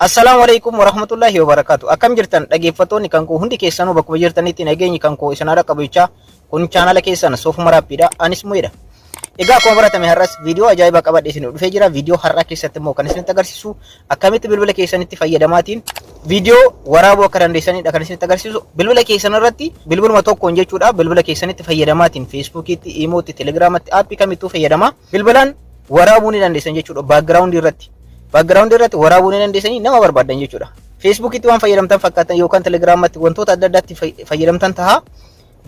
Assalaamu alaikum warahmatullahi wabarakaatu. Akkam jirtan dhaggeeffattoonni kan koo hundi keessanuu, bakkuma jirtanitti nageenyi kan koo isin haadha qabichaa. Kun chaanala keessan Soofuma Raappiidha. Anis Mu'eedha. Egaa akkuma baratame har'as viidiyoo ajaa'ibaa qabadhee isin dhufee jira. Viidiyoo har'aa keessatti immoo kan isinitti agarsiisu akkamitti bilbila keessanitti fayyadamaatiin viidiyoo waraabuu akka dandeessanidha kan isinitti agarsiisu. Bilbila keessan irratti bilbiluma tokkoon jechuudha. Bilbila keessanitti fayyadamaatiin Feesbuukiitti, Iimootti, Telegiraamatti, aappii kamittuu fayyadamaa bilbilaan waraabuu ni dandeessan jechuudha. Baakgiraawundii irratti. Baakgiraawundii irratti waraabuu ni dandeessanii nama barbaadan jechuudha. Feesbuukitti waan fayyadamtan fakkaatan yookaan Telegiraamatti wantoota adda addaatti fayyadamtan tahaa,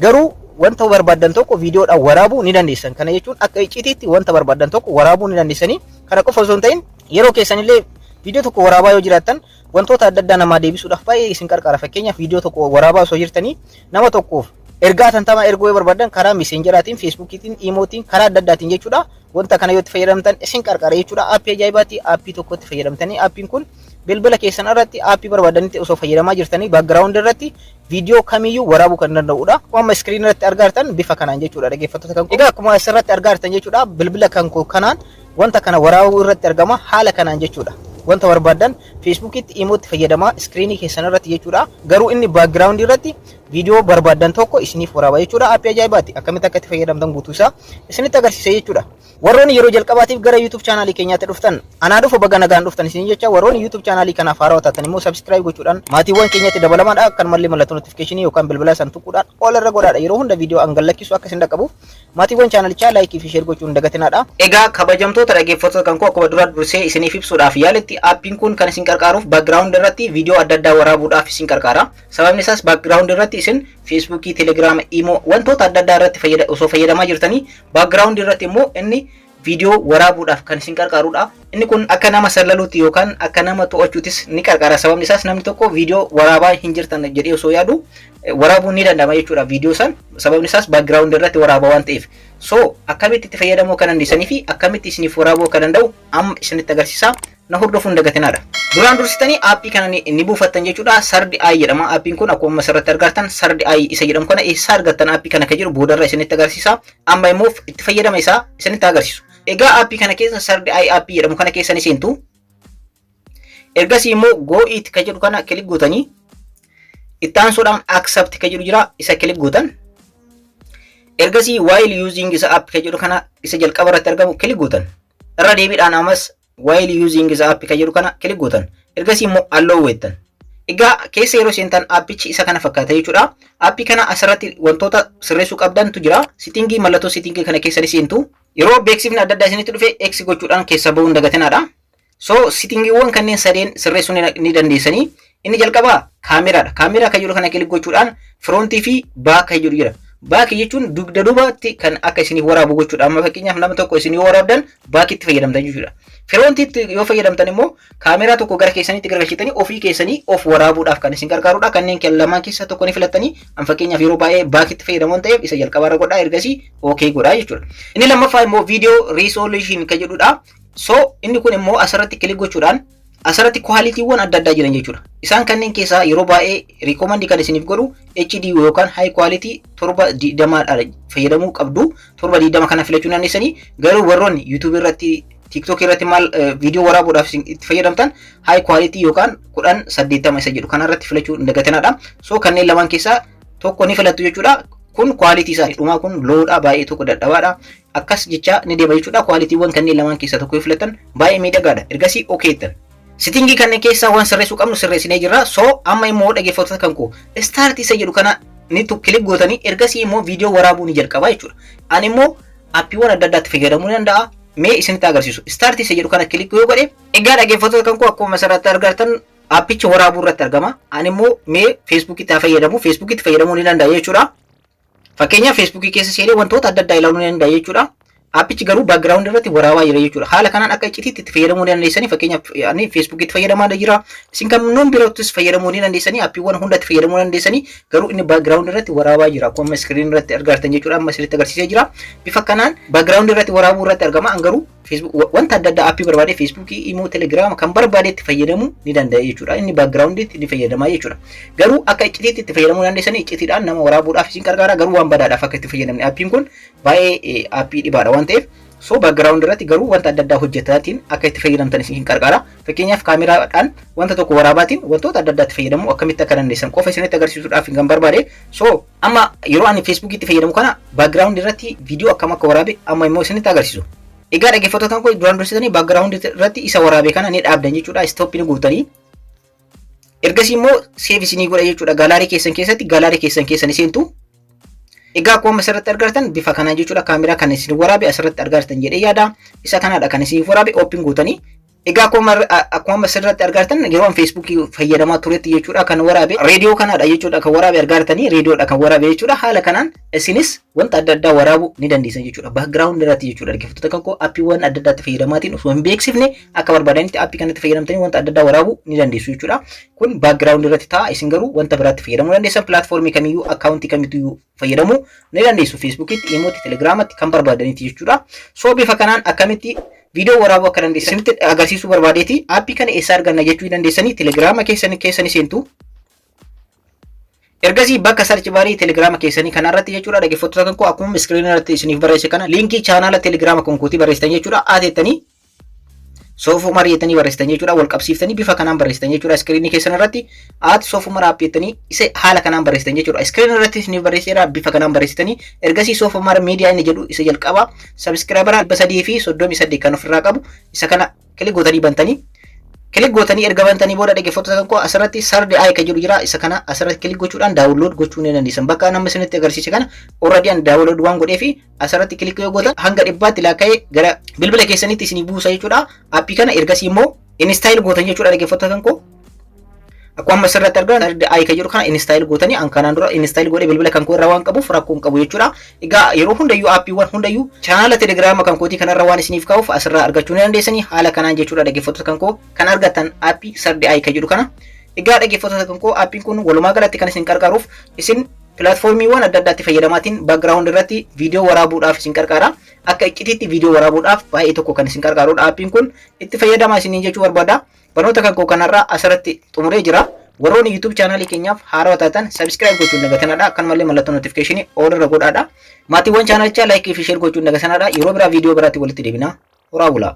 garuu wanta barbaadan tokko viidiyoodhaan waraabuu ni dandeessan. Kana jechuun akka iccitiitti wanta barbaadan tokko waraabuu ni dandeessanii. Kana qofa osoo hin ta'in, yeroo keessanillee viidiyoo tokko waraabaa yoo jiraattan wantoota adda addaa namaa deebisuudhaaf baay'ee isin qarqara. Fakkeenyaaf, viidiyoo tokko waraabaa osoo jirtanii nama tokkoof ergaa tantamaa erguu yoo barbaadan karaa messengeraatiin, Feesbuukiitiin, Iimootiin, karaa adda addaatiin jechuudha. Wanta kana yoo itti fayyadamtan isin qarqara jechuudha. Aappii ajaa'ibaati. Aappii tokkotti fayyadamtanii aappiin kun bilbila keessan irratti aappii barbaadanitti osoo fayyadamaa jirtanii background irratti viidiyoo kamiyyuu waraabuu kan danda'udha. Akkuma amma screen irratti argaa jirtan bifa kanaan jechuudha, dhaggeeffattoota kan koo. Egaa akkuma asirratti argaa jirtan jechuudha, bilbila kan koo kanaan wanta kana waraabuu irratti argama haala kanaan jechuudha. Wanta barbaadan Feesbuukitti, Iimootti fayyadamaa iskiriinii keessan irratti jechuudha. Garuu inni background irratti viidiyoo barbaadan tokko isiniif waraaba jechuudha. Aappii ajaa'ibaati. Akkamitti akka itti fayyadamtan guutuu isaa isinitti agarsiisa jechuudha. Warroonni yeroo jalqabaatiif gara YouTube chaanaalii keenyaatti dhuftan, anaa dhufu, baga nagaan dhuftan isin jecha. Warroonni YouTube chaanaalii kanaaf haarawaa taatan immoo subscribe gochuudhaan maatiiwwan keenyatti dabalamaadha. Akkanumallee mallattoo notification yookaan bilbila san tuquudhaan all irra godhaadha. Yeroo hunda viidiyoo an gadlakkisu akka isin dhaqqabuuf maatiiwwan chaanalichaa like fi share gochuun dagatinaadha. Egaa kabajamtoota dhaggeeffattoota kan koo, akkuma dura dursee isiniif ibsuudhaaf yaaletti, aappiin kun kan isin qarqaaruuf background irratti viidiyoo adda addaa waraabuudhaaf isin qarqaara. Sababni isaas background irratti isin Feesbuukii, Telegiraama, Imoo, wantoota adda addaa irratti osoo fayyadamaa jirtanii background irratti immoo inni viidiyoo waraabuudhaaf kan isin qarqaarudha. Inni kun akka nama sallaluutti yookaan akka nama to'achuutis ni qarqaara. Sababni isaas namni tokko viidiyoo waraabaa hin jirtan jedhee osoo yaadu waraabuun ni danda'ama jechuudha viidiyoo san. Sababni isaas background irratti waraabaa waan ta'eef. So akkamitti itti fayyadamuu akka dandeessanii fi akkamitti isiniif waraabuu akka danda'u amma isinitti agarsiisa. Na hordofuun dagatinaadha. Duraan dursitanii aappii kana ni buufattan jechuudha. Third Eye jedhama. Aappiin kun akkuma asirratti argartan Third Eye isa jedhamu kana. Eessaa argattan aappii kana kan jedhu boodarra isinitti agarsiisa. Amma immoo itti fayyadama isaa isinitti agarsiisu. Egaa aappii kana keessa, Third Eye aappii jedhamu kana keessa ni seentu. Ergasii immoo got it kan jedhu kana click gootanii, itti aansuudhaan accept kan jedhu jira, isa click gootan. Ergasii while using isa app kan jedhu kana, isa jalqaba irratti argamu click gootan. Irra deebiidhaan ammas while using isa app kan jedhu kana click gootan. Ergasii immoo allow jettan. Egaa keessa yeroo seentan aappichi isa kana fakkaata jechuudha. Aappii kana asirratti wantoota sirreessuu qabdantu jira. Setting, mallattoo setting kana keessa ni seentu. Yeroo beeksifni adda addaa isinitti dhufe X gochuudhaan keessa bahuun dagatinaadha. So settingiiwwan kanneen sadeen sirreessuu ni dandeessanii. Inni jalqabaa kaameraadha. Kaameraa kan jedhu kana click gochuudhaan front fi back kan jedhu jira. Back jechuun dugda duubatti kan akka isiniif waraabu gochuudha. Amma fakkeenyaaf nama tokko isin yoo waraabdan backitti fayyadamtan jechuudha. Frontitti yoo fayyadamtan immoo kaameraa tokko gara keessanitti garagalchitanii ofii keessanii of waraabuudhaaf kan isin gargaarudha. Kanneen lamaan keessaa tokko ni filattanii. An fakkeenyaaf yeroo baay'ee backitti fayyadamu waan ta'eef isa jalqabaarra godhaa, ergasii okay godhaa jechuudha. Inni lammaffaa immoo video resolution kan jedhudha. So inni kun immoo asirratti click gochuudhaan asirratti qualitywwan adda addaa jiran jechuudha. Isaan kanneen keessaa yeroo baay'ee recommend kan isiniif godhu HD yookaan high quality 720dha fayyadamuu qabdu. 720 kana filachuu dandeessanii, garuu warroonni YouTube irratti, TikTok irratti maal viidiyoo waraabuudhaaf itti fayyadamtan high quality yookaan 1080 isa jedhu kanarratti filachuu hin dagatinaadha. So kanneen lamaan keessaa tokko ni filattu jechuudha. Kun quality isaa dhumaa, kun lowdha, baay'ee tokko dadhabaadha. Akkas jecha ni deema jechuudha. Qualitywwan kanneen lamaan keessaa tokko yoo filattan baay'ee miidhagaadha. Ergasii okay jettan. Setting kanneen keessaa waan sirreessuu qabnu sirreessinee jirra. So amma immoo dhaggeeffattoota kan koo, start isa jedhu kana ni click gootanii, ergasii immoo viidiyoo waraabuu ni jalqaba jechuudha. Ani immoo aappiiwwan adda addaatti fayyadamuu ni danda'a. Mee isinitti agarsiisu. Start isa jedhu kana click yoo godhe, egaa dhaggeeffattoota kan koo, akkuma asirratti argartan aappichi waraabuu irratti argama. Ani immoo mee Feesbuukitti haa fayyadamu. Feesbuukitti fayyadamuu ni danda'a jechuudha. Fakkeenyaaf, Feesbuukii keessa seenee wantoota adda addaa ilaaluu ni danda'a jechuudha. Aappichi garuu background irratti waraabaa jira jechuudha. Haala kanaan akka iccitiitti itti fayyadamuu ni dandeessanii. Fakkeenyaaf, ani Feesbuukitti fayyadamaa jira. Isin kan nuun biroottis fayyadamuu ni dandeessanii. Aappiiwwan hundatti fayyadamuu ni dandeessanii. Garuu inni background irratti waraabaa jira. Akkuma screen irratti argartan jechuudha. Amma isinitti agarsiisee jira. Bifa kanaan background irratti waraabuu irratti argama. An garuu wanta adda addaa aappii barbaade, Feesbuukii, Imoo, Telegiraama kan barbaadetti fayyadamuu ni danda'a jechuudha. Inni backgrounditti ni fayyadamaa jechuudha. Garuu akka iccitiitti itti fayyadamuu dandeessanii, iccitiidhaan nama waraabuudhaaf isin gargaara. Garuu waan badaadhaaf akka itti fayyadamne, aappiin kun baay'ee aappii dhibaadha waan ta'eef So background irratti garuu wanta adda addaa hojjetaatiin akka itti fayyadamtan isin qarqara. Fakkeenyaaf, kaameraadhaan wanta tokko waraabaatiin wantoota adda addaatti fayyadamuu akkamitti akka dandeessan qofa isinitti agarsiisuudhaaf kan barbaade. So amma yeroo ani Facebookitti fayyadamu kana background irratti viidiyoo akkam akka waraabe amma immoo isinitti agarsiisu. Egaa dhaggeeffattoota koo, duraan dursitanii background irratti isa waraabe kana ni dhaabdan jechuudha. Stop ni gootanii. Ergasii immoo save isinii godha jechuudha. Gallery keessan keessatti, gallery keessan keessa ni seentu. Egaa akkuma asirratti argartan bifa kanaan jechuudha, kaameraa kan isin waraabe asirratti argartan jedhee yaada. Isa kanaadha kan isin waraabe, open gootanii. Egaa akkuma asirratti argartan yeroo an Facebookii fayyadamaa turetti jechuudha kan waraabe, reediyoo kanaadha jechuudha kan waraabe, argartanii, reediyoodha kan waraabe jechuudha. Haala kanaan isinis wanta adda addaa waraabuu ni dandeessan jechuudha. Background irratti jechuudha, dhaggeeffattoota kan koo, appiiwwan adda addaatti fayyadamaatiin osoo hin beeksifne akka barbaadanitti appii kanatti fayyadamtanii wanta adda addaa waraabuu ni dandeessu jechuudha. Kun background irratti ta'a, isin garuu wanta biraatti fayyadamuu dandeessan, platformii kamiyyuu, accountii kamiyyuu fayyadamuu ni dandeessu. Facebookitti, Imootti, Telegramatti, kan barbaadanitti jechuudha. So bifa kanaan akkamitti viidiyoo waraabuu akka dandeessan isinitti agarsiisuu barbaadeeti. Appii kana eessaa arganna jechuu dandeessanii, Telegrama keessanii keessanii seentu. Ergasii bakka search barii Telegrama keessanii kanarratti jechuudha, dhaggeeffattoota kan koo, akkuma screen irratti isiniif barreesse kana linkii chaanaala Telegrama kan kootii barreessitan jechuudha. Aatettanii Soofumar jettanii barreessitan jechuudha. Wal qabsiiftanii bifa kanaan barreessitan jechuudha. Screenii keessan irratti @SofumarApp jettanii isa haala kanaan barreessitan jechuudha. Screenii irratti isiniif barreesseera, bifa kanaan barreessitanii ergasii Soofumar Miidiyaa inni jedhu isa jalqaba subscribera 338 kan ofirraa qabu isa kana click gootanii bantanii. Click gootanii erga bantanii booda, dhaggeeffattoota kan koo, asirratti Third Eye kan jedhu jira. Isa kana asirratti click gochuudhaan download gochuu ni dandeessan. Bakka nama isinitti agarsiise kana already an download waan godhee fi asirratti click yoo gootan hanga 100tti lakkaa'ee gara bilbila keessanitti isinii buusa jechuudha. Appii kana ergasii immoo install gootan jechuudha, dhaggeeffattoota kan koo. Akkuma asirratti argan Third Eye kan jedhu kana install gootanii, an kanaan dura install godhee bilbila kan koo irra waan qabuuf rakkoo hin qabu jechuudha. Egaa yeroo hundayyuu appiiwwan hundayyuu chaanaala Telegrama kan kootii kanarra waan isiniif kaa'uuf asirraa argachuu ni dandeessanii haala kanaan jechuudha, dhaggeeffattoota kan koo, kan argattan appii Third Eye kan jedhu kana. Egaa dhaggeeffattoota kan koo, appiin kun walumaa galatti kan isin qarqaaruuf isin platformiiwwan adda addaatti fayyadamaatiin background irratti viidiyoo waraabuudhaaf isin qarqaara. Akka iccitiitti viidiyoo waraabuudhaaf baay'ee tokko kan isin qarqaarudha. Appiin kun itti fayyadamaa isiniin jechuu barbaada. Barnoota kan koo kanarraa asirratti xumuree jira. Warroonni YouTube chaanaalii keenyaaf haarawaa taatan subscribe gochuun dagatanadha. Akkanumallee mallattoo notificationii all irra godhaadha. Maatiiwwan chaanalichaa like fi share gochuun dagatanadha. Yeroo biraa viidiyoo biraatti walitti deebina. Horaa bulaa.